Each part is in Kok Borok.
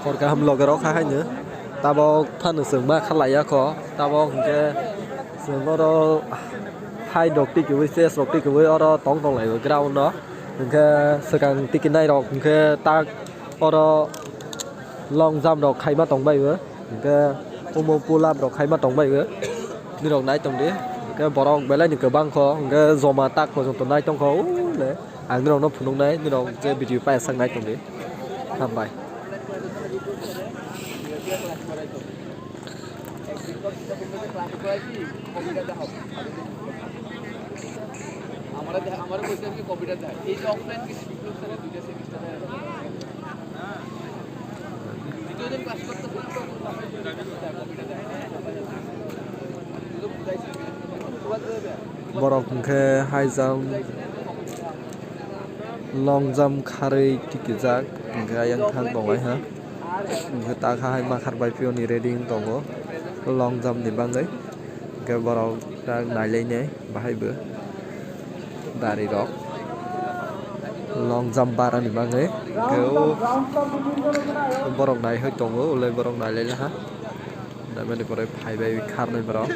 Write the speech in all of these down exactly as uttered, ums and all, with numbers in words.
Hor kaham loge rok ha haino. Tabok phano chwng ma khalaiya kho. Tabok hinkhe chwng oro hai rok tikiui, chest rok tikiui oro tong tong laio ground o. Hinkhe swkang tikinai rok hinkhe tak oro long jump rok khaima tong baio. Hinkhe omo pull up rok khaima tong baio. Nirok nai tong di. Hinkhe borok belai ni kwbang kho. Hinkhe joma tak pojonto nai tong kho. Ule. Ang nirokno phunuknai, nirok je video paisak nai tongdi. Hambai. Borok hwnkhe high jump, long jump kharwi tikijak, hwnkhe ayang thang tonglaiha. Hwnkhe takha hai makhar bai phiyoni ready wng tongo long jump ni bagwi. Hwnkhe borok tak nailainai bahai bo. Dari rok long jump barani bagwi, hwnkhe o borok naihai tongo, ulai borok nailailaha. Naimani pore phaibai kharnai borok.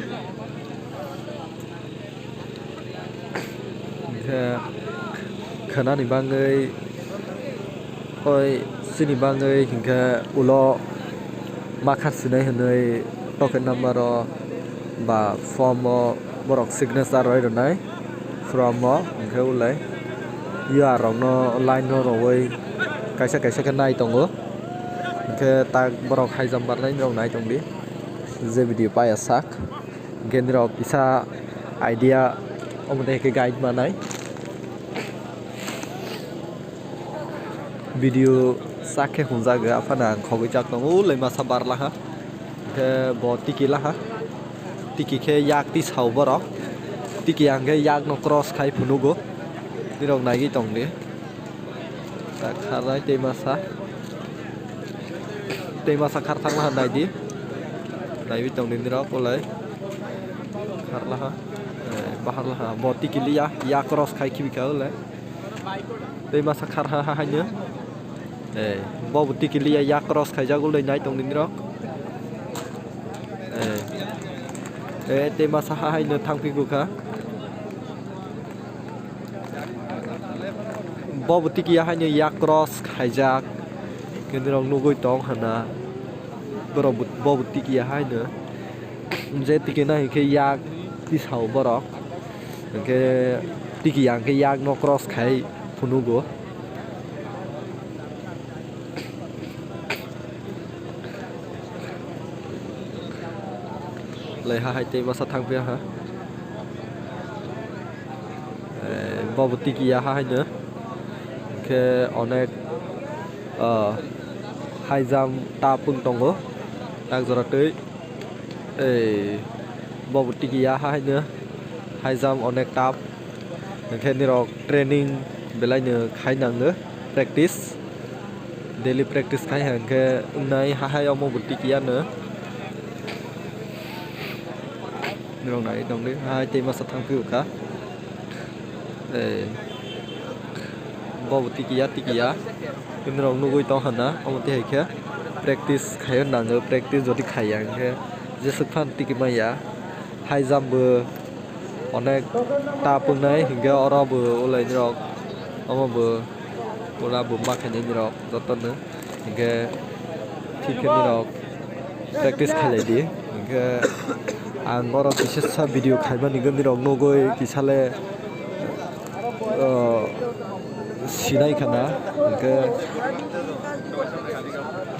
Hwnkhe khwnani bagwi, oi, chini bagwi hwnkhe ulo makhar sinai hwnwi token number o ba form o borok signature rwi rwnai form o, hwnkhe ulai U R rokno line o rwui kaisa kaisa khe nai tongo. Hwnkhe tak borok high jump barnai rok nai tongdi, je video paiya sak. Hwnkhe nirok kisa idea omo tei khe guide manai. Video sak khe hwnjak, aphano ang khogwi chak tongo, ulai masa barlaha. Hwnkhe bo tiki laha. Tiki khe yak tisao borok. Tiki ang khe yakno cross khai phunugo. Nirok naigwi tongdi. Tak kharnai tei masa. Tei masa khar thangma han naidi. Naiwi tongdi nirok ulai. Kharlaha. Eh, baharlaha. Bo tikiliya. Ya cross khai khibika ulai. Tei masa kharha ha haino. Eh, bo bo tikiliya ya cross khaijak ulai nai tongdi nirok. Eh. Eh, tei masa ha haino thangphi gukha. Bobo tiki ya haino yak cross khaijak, khe nirok nugui tong hana. Borok bo-, bobo tiki ya haino. Je tiki na hinkhe yak tisao borok. Hinkhe tiki ya hinkhe yak no cross khai phunugo. Laiha hai tei masa thangphiya ha. Eh, bobo tiki ya ha haino. Hinkhe onek, ah, high jump tap wng tongo. Tak jora twi. Ei, bobo tiki ya ha haino. High jump onek tap. Hinkhe nirok training belaino khai nango, practice. Daily practice khai hinkhe wngnai ha hai omo bo tiki ya no. Nirok nai tongdi, hai tei masa thangphi kha. Ei, bobo tiki ya, tiki ya. Nirok nugui tong hana, omo twi hai khe practice khai nango, practice jodi khai ya hinkhe jeswk phan tiki maya. High jump bo onek tap wngnai, hinkhe oro bo ulai nirok, omo bo pura bo ma khainai nirok jotono, hinkhe thik khe nirok practice khailai di, hinkhe ang oro kisa sa video khaimani nirok nugui kisa le, o, sinai khana, hinkhe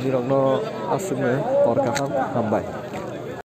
nirokno aswkno hor kaham hambai.